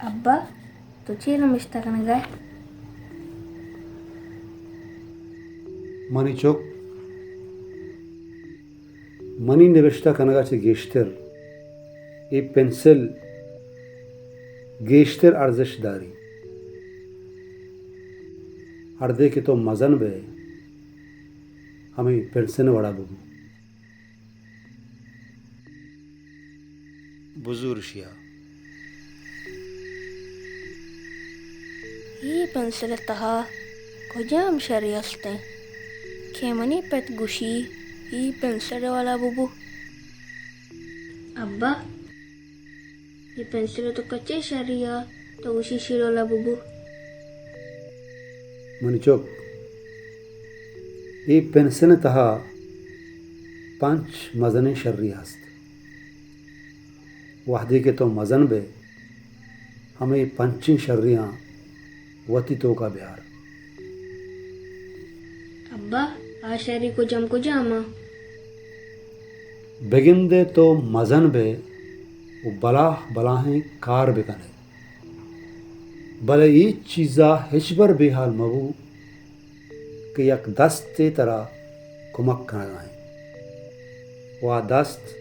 ابا، تو چے نبشتہ کنگ ءَ ئے؟ منی چک، منی نبشتہ کنگ ءَ چہ گیشتر اے پنسل گیشتر ارزشت داری۔ ہردے کہ تو مزن بئے، ہمے پنسل ءِ وڑا ببو۔ بزور اشیا۔ اے پنسل ءِ تہا کجام شری ہست انت کہ منی پت گوشی اے پنسل ءِ وڑا ببو؟ ابا، اے پنسل ءِ تہا چے شری ءَ تو گوشی ایشی ءِ وڑا ببو؟ منی چک، اے پنسل ءِ تہا پنچ مزنیں شری ہست۔ وہدے کہ تو مزن بئے، ہمے پنچیں شریاں وتی توکا بیار۔ ابا، آ شری کجام کجام آں؟ بگندے تو مزن بئے و بلاہ بلاہیں کار بکن ئے، بلے ہچ چیزا ہچبر بے ہال مبو کہ یک دستے ترا کمک کنگا انت و آ دست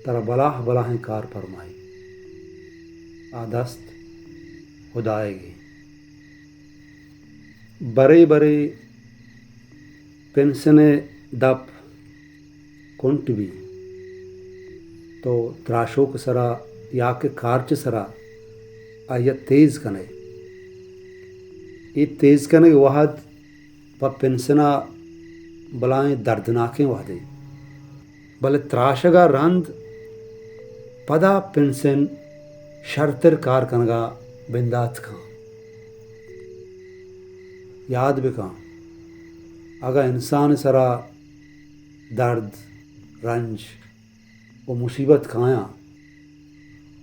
ترا بلاہ بلاہیں کار پرمائی۔ آ دست ہدائیگی۔ برے برے پنسل ءِ دپ کنٹ بی، تو تراشوک ءِ سرا یا کہ کارچ ءِ سرا آئی ءَ تیز کن ئے۔ اے تیز کنگ ءِ وہد پہ پنسل ءَ بلاہیں دردناکیں وہدے، بلے تراشگ ءَ رند پدا پنسل شرتر کار کنگ ءَ بندات کن۔ یاد بکن، اگاں انسان ءِ سرا درد، رنج و مصیبت کایاں،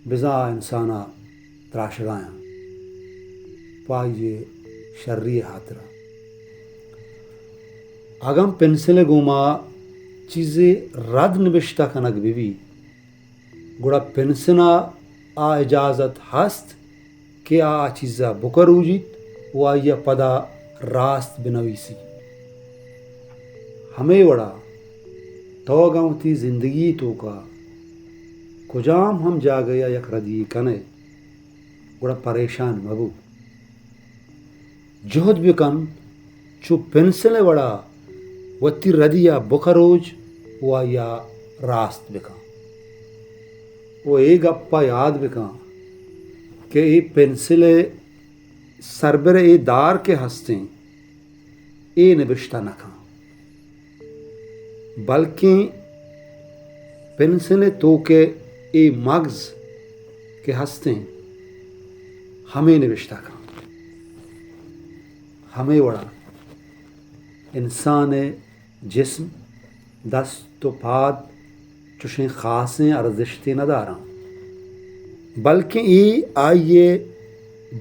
بزاں آ انسان ءَ تراشگایاں پہ آئی ءِ شری ءِ ہاترا۔ اگاں پنسل ءِ گوما چیزے رد نبشتہ کنگ بہ بی، گڑا پنسل ءَ آ اجازت ہست کہ آ چیز ءَ بکروجیت و آئی ءَ پدا راست بنویسی۔ ہمے وڑا تو اگاں وتی زندگی ءِ توکا کجام ہم جاگہے ءَ یک ردی کن ئے، گڑا پریشان مبو۔ جہد بکن چو پنسل ءِ وڑا وتی ردی ءَ بکروج و آئی ءَ راست بکن۔ و اے گپ ءَ یاد بکن کہ اے پنسل ءِ سربر ءِ اے دار کہ ہستیں، اے نبشتہ نہ کن، بلکیں پنسل ءِ توک ءِ اے مگز کہ ہستیں، ہمے نبشتہ کن۔ ہمے وڑا انسان ءِ جسم، دست و پاد چوشیں خاصیں ارزشتے نہ داراں، بلکیں اے آئی ءِ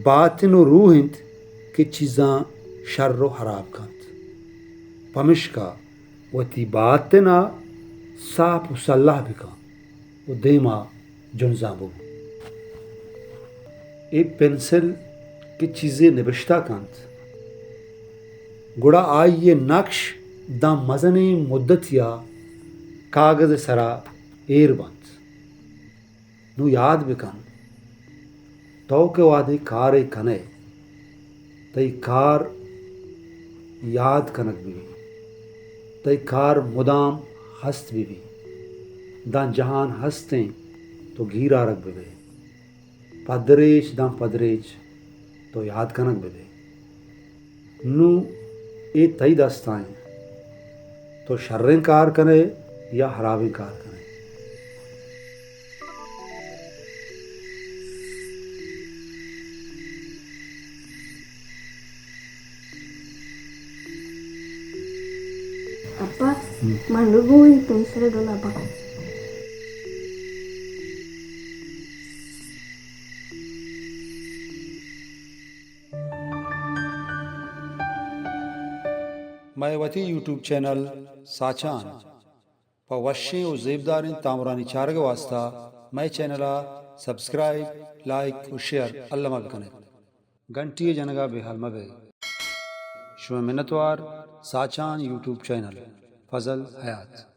باطن و روح انت کہ چیزاں شر و ہراب کنت۔ پمشکا وتی باطن ءَ ساپ و سلاہ بکن و دیما جنزان ببو۔ اے پنسل کہ چیزے نبشتہ کنت، گڑا آئی ءِ نقش داں مزنیں مدتے ءَ کاگد ءِ سرا ایر بنت۔ نوں یاد بکن، تو کہ وہدے کارے کن ئے، تئی کار یاد کنگ بہ بی، تئی کار مدام ہست بہ بی۔ داں جہان ہستیں، تو گیر آرگ بہ بئے۔ پدریچ داں پدریچ تو یاد کنگ بہ بئے۔ نوں اے تئی دست ءَ انت، تو شریں کار کن ئے یا ہرابیں کار کن ئے۔ ابا، ہم۔ من بگوئی پنسل ڈولا با۔ مئے وتی یوٹیوب چینل ساچان پہ وشیں و زیبداریں تامرانی چارگ ءِ واستا مئے چینل ءَ سبسکرائب، لائک و شیئر الما بکنیت۔ گھنٹی ءِ جنگا بے حال مبئے۔ شمئے منتوار، ساچان یوٹیوب چینل، فضل حیات۔